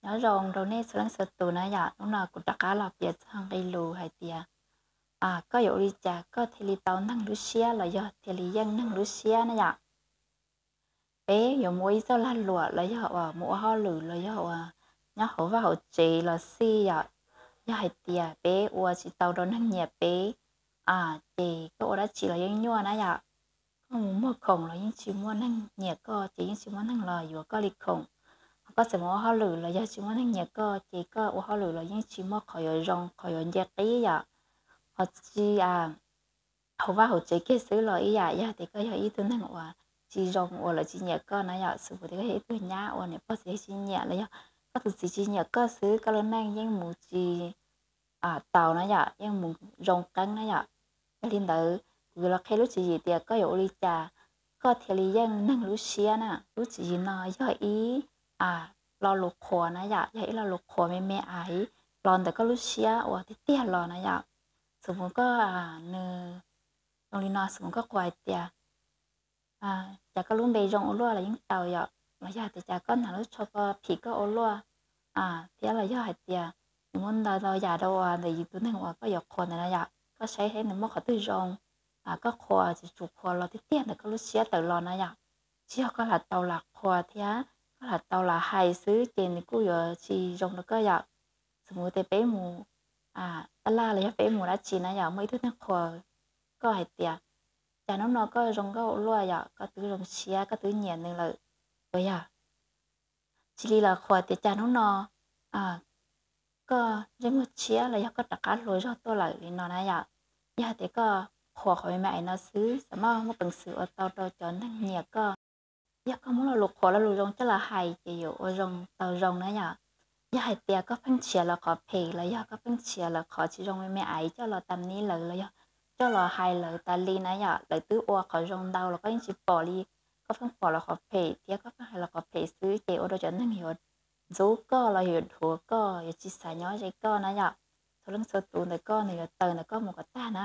Nyob zoo rau nej txhua leej txhua tus na yom. Hnub no kuv rov qab los piav txog nqe lus hais tias koj yuav ua li cas koj thiaj li tau neeg lub siab los yog thiaj li yeej neeg lub siab na yom. Peb yuav mus ua ib txoj lag luam los yog uas mus ua hauj lwm los yog uas nyob hauv vaj hauv tsev los xij yom, yog hais tias peb ua tsis tau rau neeg nyiam peb, ces koj ua dab tsi los yeej nyuaj na yom. Koj mus muag khoom los yeej tsis muaj neeg nyiam koj, ces yeej tsis muaj neeg los yuav koj li khoom. Ho koj txawm mus ua hauj lwm los yog tsis muaj neeg nyiam koj, ces koj ua hauj lwm los yeej tsis muaj qhov yuav zoo, qhov yuav nce qib yom. Ho tsis hauv vaj hauv tsev kiag xwb los ib yam, yog tias koj yog ib tug neeg uas tsis zoo uas lawv tsis nyiam koj na yom, xws li tias koj yog ib tug nyab uas niam pog txiv tsis nyiam los yog koj tus txiv tsis nyiam koj xwb, koj lub neej yeej mus tsis tau na yom, yeej mus zoo qeeb na yom. Yog li ntawd kuv yuav los qhia lub tswv yim tias koj yuav ua li cas koj thiaj li yeej neeg lub siab na. Lub tswv yim no yog ib lo lus qhuas na yom, yog ib lo lus qhuas me me aiv los ntawm koj lub siab uas tiag tiag los na yom. Xws li koj, nws zoo li no, xws li koj qhuas hais tias cas koj lub npe zoo ua luaj los yeej tau yom, los yog tias cas koj hnav lub tsho ko phim koj ua luaj, thiab los yog hais tias nws muaj ntau ntau yam rau uas ntawm yus tus neeg uas koj yuav qhuas ntawd na yom. Koj saib saib nws muaj qhov twg zoo, koj qhuas tsis tsum qhuas los tiag tiag ntawm koj lub siab tawm los na yom. Tsis yog koj lam tau lam qhuas thiab koj lam tau lam hais xwb ces nws kuj yuav tsis zoo rau koj yom. Xws li tias peb mus taj laj los yog peb mus dab tsi na yom, muaj ib tug neeg qhuas koj hais tias cas hnub no koj zoo nkauj ua luaj yom, koj twb zoo siab, koj twb nyiam nws lawm, uas yog tsis li los qhuas tias cas hnub no koj ntsej muag tshiab los yog koj rov qab hluas zog tuaj lawm li no na yom. Yog tias koj qhuas qhov me me aiv no xwb, xav maj muaj peev xwm ua tau rau cov neeg nyiam koj. Yog koj muab lo lus qhuas lo lus zoo coj los hais ces yuav ua zoo tau zoo na yom. Yog hais tias koj pheej nrhiav lawv qhov phem los yog koj pheej nrhiav lawv qhov tsis zoo me me aiv coj los tas ni lawv los yog coj los hais lawv tas li na yom, lawv twb ua qhov zoo ntau los koj yeej tsis pom li, koj pheej pom lawv qhov phem thiab koj pheej hais lawv qhov phem xwb ces ua rau cov neeg yuav ntxub koj los yuav dhuav koj, yuav tsis xav nyob ze koj na yom. Txhua leej txhua tus ntawm koj nws yuav tawm ntawm koj mus kom tag na.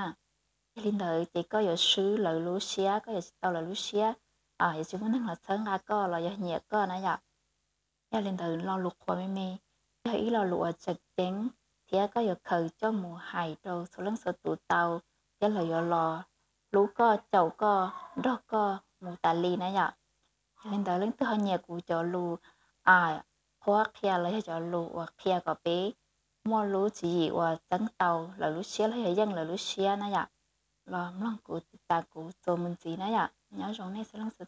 Yog li ntawd ces koj yuav swb lawv lub siab, koj yuav tsis tau lawv lub siab, yuav tsis muaj neeg los txhawb nqa koj los yog nyiam koj na yom. Yog li ntawd lo lus qhuas me me yog ib lo lus uas tseem ceeb thiab koj yuav khaws coj mus hais rau txhua leej txhua tus tau, thiab lawv yuav los hlub koj, caum koj, nrog koj mus tas li na yom. Yog li ntawd leej twg ho nyiam kuv cov lus qhuab qhia los yog cov lus uas qhia kom peb muaj lub tswv yim uas txeeb tau lawv lub siab los yog yeej lawv lub siab na yom, los mloog kuv tiv tas kuv txuas mus ntxiv na yom. Nyob zoo nej txhua leej txhua